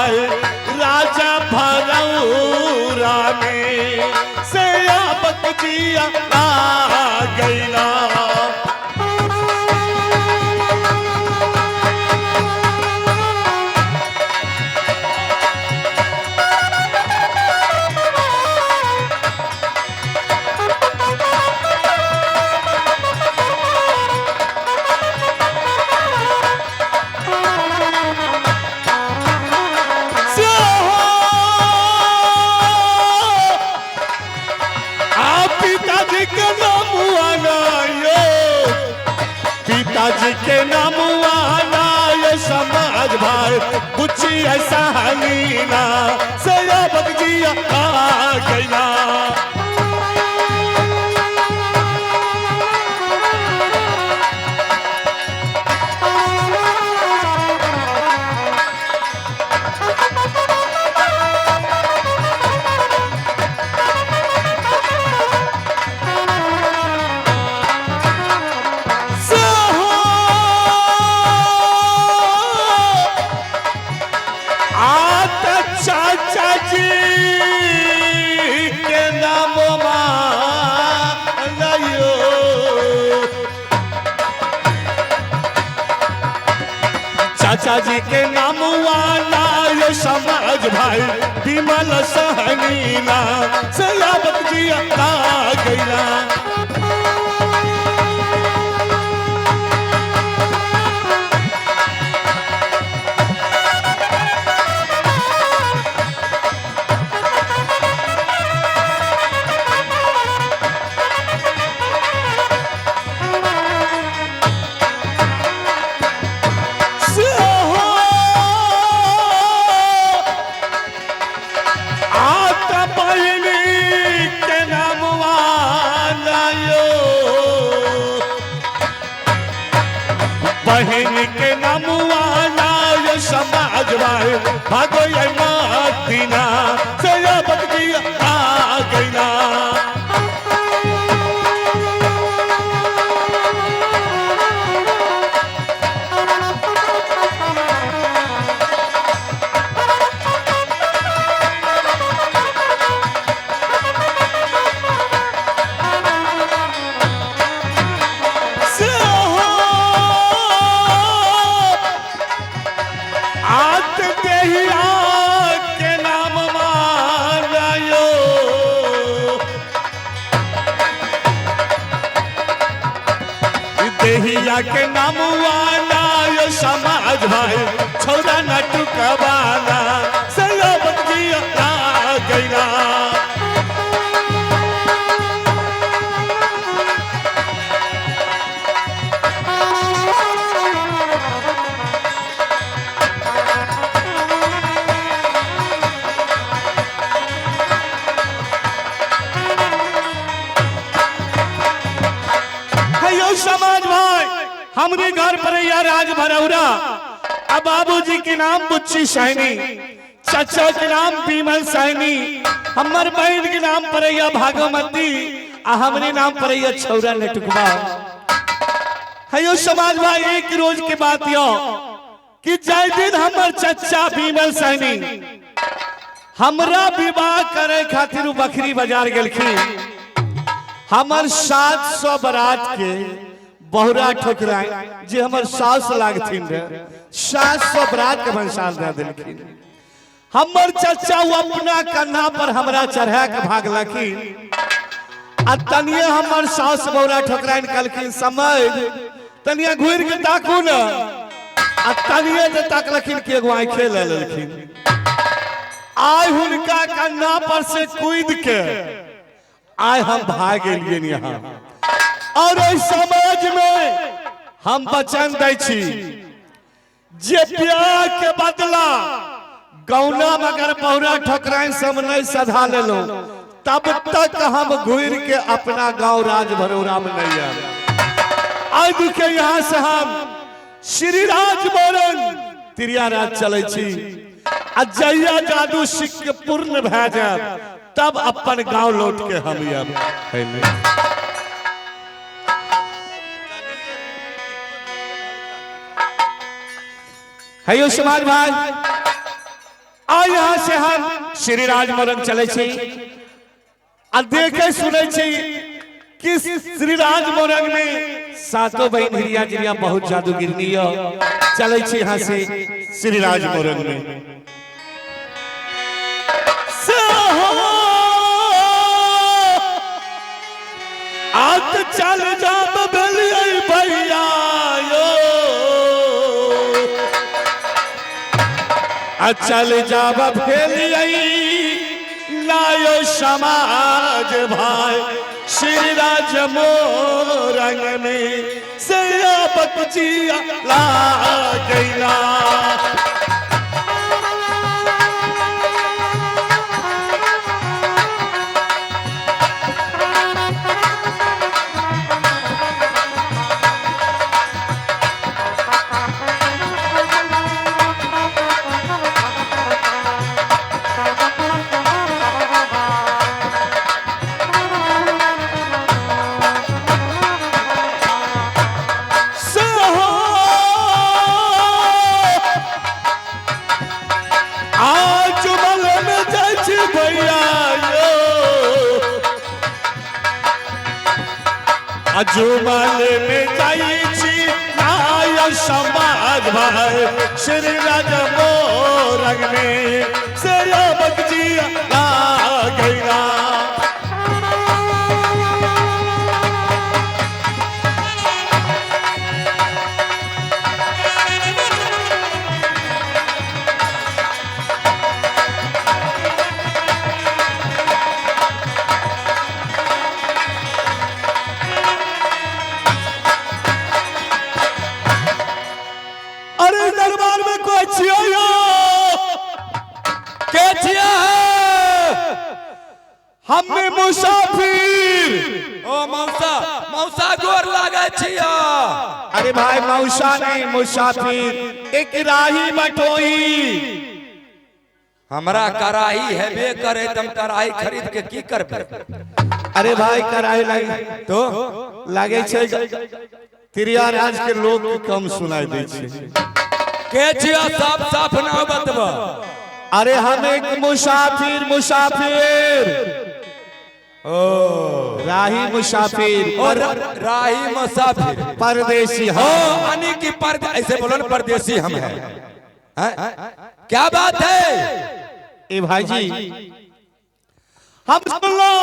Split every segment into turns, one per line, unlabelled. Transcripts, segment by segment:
भाई राजा भरौरा में से आबक जिया आ गईला। से हो आ पिताजी के नाम आना यो, पिताजी के नाम आना यो समाज भाई कुछ ऐसा हनीना से बगजिया आ गईला। से हो आत चाचा जी के नाम मानयो, चाचा जी के नाम वाला यो समाज भाई विमल सहनीना से आबक जिया आ गईला। से हो आत बहिनी के नाम वाला यो, बहिन के नाम वाला यो समाज भाई भागो ये मातीना से बदगिया आ गईला। से हो आत देहिया के नाम मानयो, देहिया के नाम वाला यो समाज भाई छौरा नटुकवाला से बदगिया आ गईला। हेयो समाज भाई, हमरे घर पर या राज भरौरा, अब बाबूजी के नाम बुच्ची सैनी, चाचा के नाम बीमल सैनी, हमर बहन के नाम पर या भागमती, आ हमरे नाम पर या छौरा लटुकबा। हेयो समाज भाई, एक रोज के बात यो कि जाय दिन हमर चाचा बीमल सैनी हमरा विवाह करे खातिर बकरी बाजार गेलखिन। हमर 700 बारात के बहुरा ठोकराए जे हमर सास लागथिन रे, 700 बारात के भंसार दे देलखिन। हमर चाचा वो अपना कन्हा पर हमरा चढ़ा के भागलखिन आ तनिए हमर सास बहुरा ठोकराइन कहलखिन समझ तनिए घुर के ताकू न, आ तनिए जे ताकलखिन कि एगो आँखे ले लेलखिन। आइ हुनका कन्हा पर से कूद के आइ हम भाग गेलियन यहाँ। और एहि समाज में हम वचन दै छी जे ब्याह के बदला गौना मगर बहुरा ठकराइन सब नहीं सधा लेलो तब तक हम घुर के अपना गांव राज भरौरा में नहीं आए। आज के यहाँ से हम श्री राज बोलन तिरिया राज चले छी आ जहिया जादू सीख के पूर्ण भए जाए तब अपन गांव लौट के हम आब। हेयो समाज भाई, आ यहाँ से हम श्री राज मोरंग चले छी आ देखे सुनै छी कि श्री राज मोरंग में सातों बहन हिरिया जिरिया बहुत जादूगिरनी है। चले छी यहाँ से श्री राज मोरंग में। आत चल जाब भेलियै भैया यो, आ चल जाब भेलियै लायो समाज भाई श्री राज मोरंग में से बकजिया लागैला। अजुमल में जाइ छी नाय समाज भाई श्री राज मोरंग में से बगजी लागैला। अरे दरबार में कोई छियो
के छिया
हमें मुसाफिर।
ओ मौसा, मौसा गोर लागे छिया।
अरे भाई मौसा नहीं मुसाफिर, एक राही बटोही।
हमरा कराही हेबे करे तम कराही खरीद के की करबे?
अरे भाई कराही लागे
तो
लागे छै तिरिया राज के लोग के कम सुनाई दै छै।
के छिया साफ साफ ना बतब।
अरे हम एक मुसाफिर मुसाफिर
ओ
राही मुसाफिर
और राही मुसाफिर
परदेसी।
हो
हाँ
यानी कि परदे ऐसे बोलो ना परदेसी हम हैं। हैं? क्या बात है
ए भाई जी हम सुन लो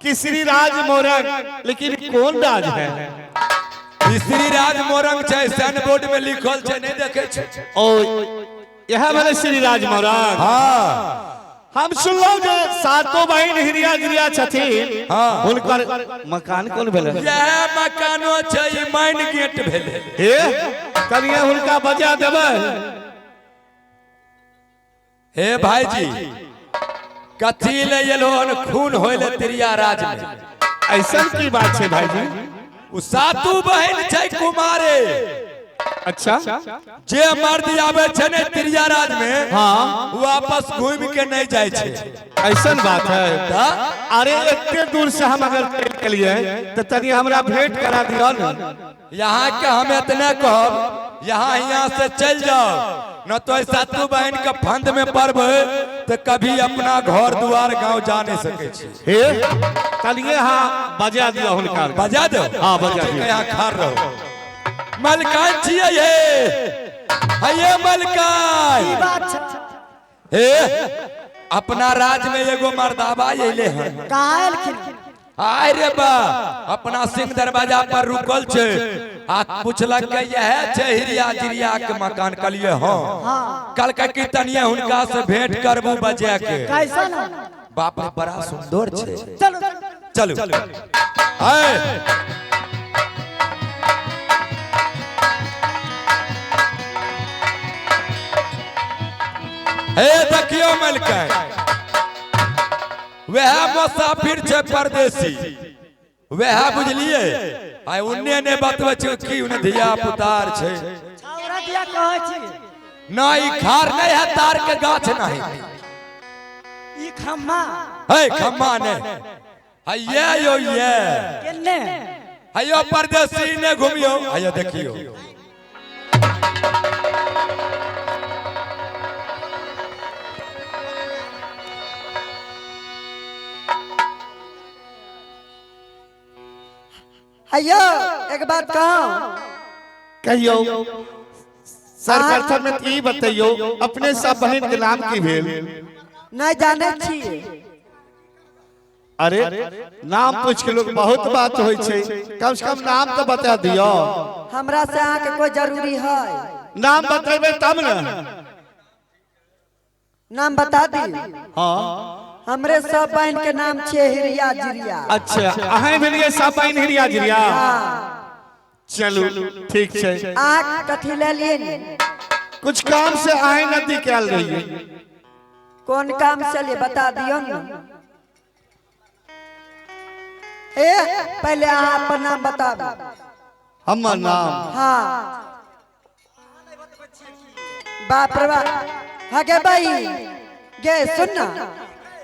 कि श्री राज मोरंग, लेकिन कौन राज है?
श्री राज मोरंग छै, साइन बोर्ड में लिखल छै, नहीं देखे छै।
ओ यह वाले श्री राज मोरंग।
हाँ
हम सुनलो जे सातों बहन हिरिया गिरिया छथिन।
हाँ।
हुनकर मकान कोन भेलै?
यह मकानो छै, ई मेन गेट भेलै।
हे कनिए हुनका बजा देबै।
हे भाईजी कथी ले एलो हन खून होइले तिरिया राज में?
ऐसन की बात छै भाईजी?
उ सातू बहन छै कुमारे।
अच्छा
जे मर्द आवे छै ने तिरिया राज में,
हाँ
वापस घूम के नहीं जाय छै।
ऐसन बात है। अरे एते दूर से हम अगर चलि गेलियै तो तनी हमरा भेंट करा दियौ ने।
यहाँ के हम इतने कहब, यहाँ यहाँ से चल जाओ न तो सातू बहन के फंद में पड़बे तो कभी अपना घर द्वार गांव जा नहीं सके छी।
हे तनिए हाँ बजा दियौ हुनका।
बजा दो।
हाँ बजा दियौ।
यहाँ खार रहो मलकान छियै हे हे मलकान।
की बात छै?
हे अपना राज में एगो मर्दाबा अइले हन।
कहाँ एलखिन?
आय रे बा अपना सिंह दरवाजा पर रुकल छै आ पूछलक के यह छै हिरिया जिरिया के मकान? कहलिए हाँ। कल के की तनिए हुनका से भेंट करबू बजे के।
कैसन?
बाप रे बड़ा सुंदर छै।
चलो
चलो आय हे देखियो मलकान वह मुसाफिर छै परदेसी, वह बुझलिए आइ उन्ने ने बतबै छै की उन्ने धिया पुतार छै।
छाउरा दिया कहै छी?
नहीं खार नहीं है, तार के गाछ नहीं।
ई खम्मा
है खम्मा नहीं है ये यो ये
केने
हयो परदेसी ने घूमियो। हयो देखियो
हयो एक बात कहूं।
कहियो सर्वप्रथम में ई बतैयो अपने सब बहन के नाम की भेल?
नहीं जाने छी।
अरे नाम पूछ के लोग बहुत बात होई छै, कम से कम नाम तो बता दियो।
हमरा से अहाँ के कोई जरूरी है?
नाम बतेबे तब न।
नाम बता दी?
हाँ।
हमरे सब बहन के नाम छे हिरिया जिरिया।
अच्छा अहें भेलिए सब बहन हिरिया जिरिया?
हाँ।
चलू ठीक छै।
अहाँ कथी ले लिए ने?
कुछ काम से अहें नदी के आयल रहिए।
कौन काम से लिए बता दियो न। ए पहले अहाँ अपन नाम बताबू।
हमर नाम?
हाँ। बाप रे बाप। हाँ गे भाई गे सुन ना,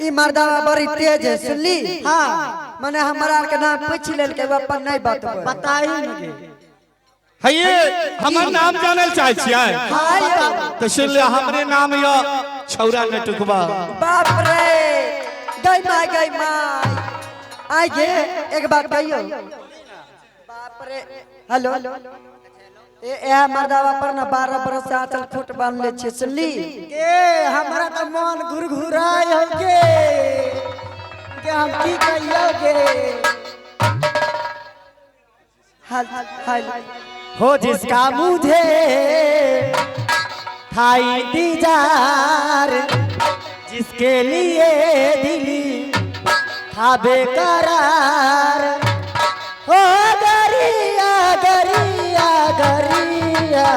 ई मर्दावा बड़ी तेज है सुनली? हाँ। मने हमरा के नाम पूछ लेल के अपन नहीं बतबै।
बताई न गे।
हये हमर नाम जानल चाहै छियै?
हाँ।
तो सुन ले हमरे नाम यो छौरा नटुकबा।
बाप रे गई माय गई my. आई गे एक बात कहियो। बाप रे हेलो ए ए मर्दावा पर ना 12 बरस से आंचल फुट बांध ले छे सुनली?
ए हमरा तो मन घुरघुराय हो गे के हम की कहियो गे।
हाल हाल
हो जिसका मुझे था इंतजार, जिसके लिए दिली था बेकरार। हो गरिया गरिया गरिया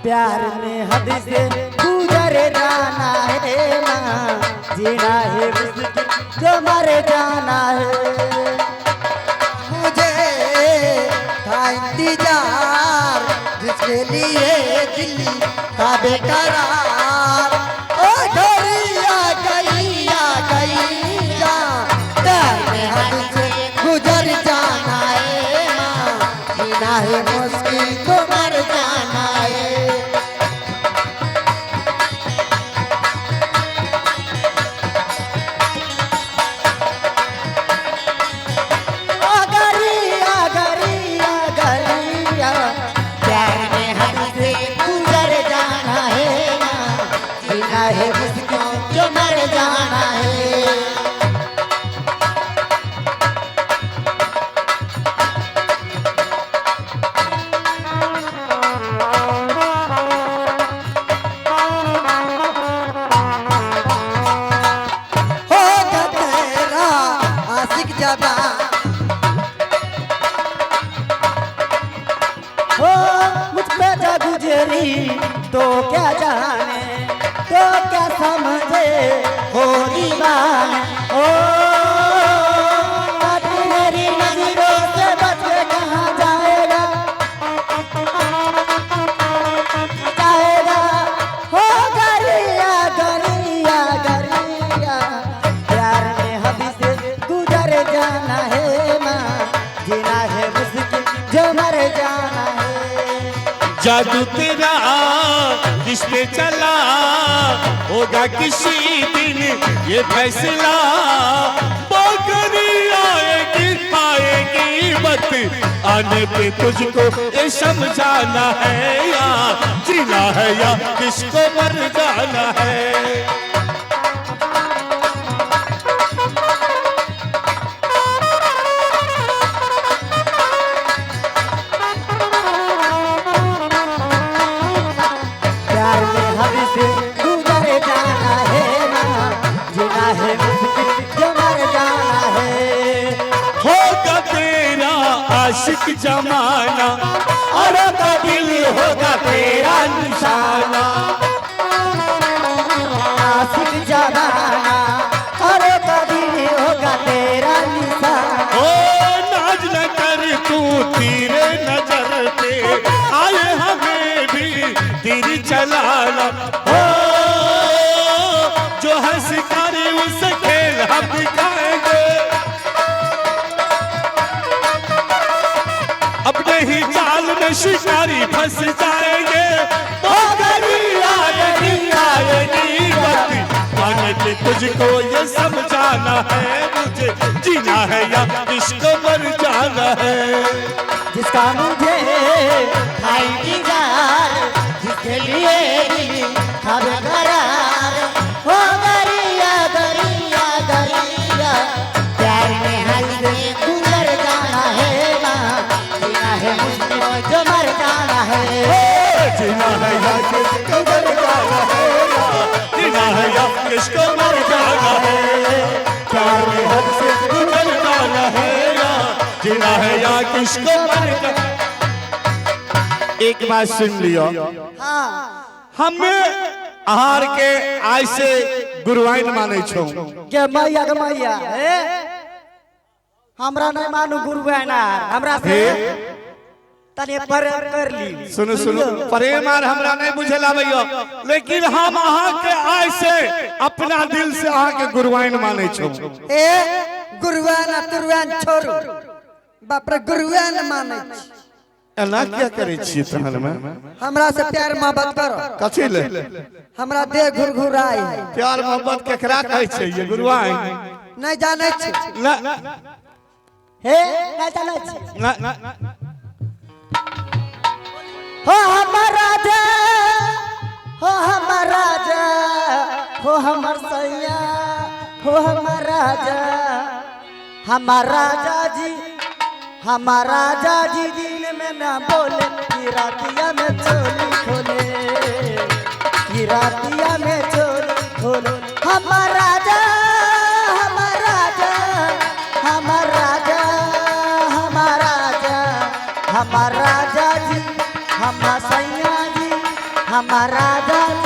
प्यार में हद से गुजर जाना है माँ, जीना है मुश्किल जो मर जाना है।
मुझे था इंतजार, जिसके लिए दिल था बेकरार। ओ गरिया गरिया गरिया प्यार में हद से गुजर जाना है माँ, जीना है मुश्किल तो मर जाना है।
ओ गरिया गरिया गरिया प्यार में हद से गुजर जाना है माँ, जीना है मुश्किल जो मर जाना है।
होगा तेरा आशिक जवान,
हो मुझ पे जा गुजरी तो क्या जाने, तो क्या समझे हो दीवाने। ओ मेरी नजरों से बच के कहाँ जाएगा जाएगा। हो गरिया गरिया गरिया प्यार में हद से गुजर जाना है माँ, जीना है मुश्किल जो मर जाना है।
जादू तेरा किस पे चला होगा किसी दिन ये फैसला। बकरी आएगी आएगी मत आने पे तुझको ये समझाना है या जीना है या किसको मर जाना है।
प्यार में हद से गुजर जाना है माँ, जीना है मुश्किल जो मर जाना है।
होगा तेरा आशिक जमाना और का दिल होगा तेरा निशाना।
आशिक जमाना और कभी होगा तेरा निशाना।
ओ नाज न कर तू तेरे नजर पे आए हमें भी तीर चलाना। हो जो है शिकारी उसे खेल हम दिखाएंगे, अपने ही जाल में शिकारी फंस जाएंगे। ओ गरिया आएगी मत आने पे तुझको ये समझाना है, मुझे जीना है या किसको मर जाना है।
जिसका मुझे था इंतजार, जिसके लिए दिल था बेकरार। हो गरिया गरिया गरिया, प्यार में हद से गुजर जाना है माँ, जीना है मुझको जो मर जाना है।
जीना है या किसको मर जाना है, जीना है या किसको मर जाना है, प्यार में हद से गुजर जाना है, जीना है या किसको मर जाना। एक बात सुन लियो,
हाँ
हमें आहार के आय से गुरुआइन माने छो।
गे मैया गे मैया, हे हमरा नहीं मानू गुरु ना, हमरा से तने प्रेम कर ली।
सुनो सुनो, प्रेम आर हमरा नहीं बुझे लाबैयो, लेकिन हम अहाँ के आय से अपना दिल से अहाँ के गुरुआइन माने छो।
ए गुरुआन आ तुरुआन छोड़ू, बाप रे गुरुआन मानै छी।
एना क्या करै छियै तहन में?
हमरा से प्यार मोहब्बत करो।
कथी ले?
हमरा देह घुरघुराई।
प्यार मोहब्बत केकरा कहै छै ये गुरुआइन?
नहीं जानै छी।
ना
हे नहीं जानै छी।
ना
हो हमर राजा, हो हमर राजा, हो हमर सैया, हो हमर राजा, हमार राजा जी, हमार राजा जी दिन में ना बोले कि रातिया में चोली खोले, कि रातिया में चोली खोले। हमार राजा, हमार राजा, हमार राजा, हमार राजा, हमार राजा जी, हमार सैया जी, हमार राजा जी।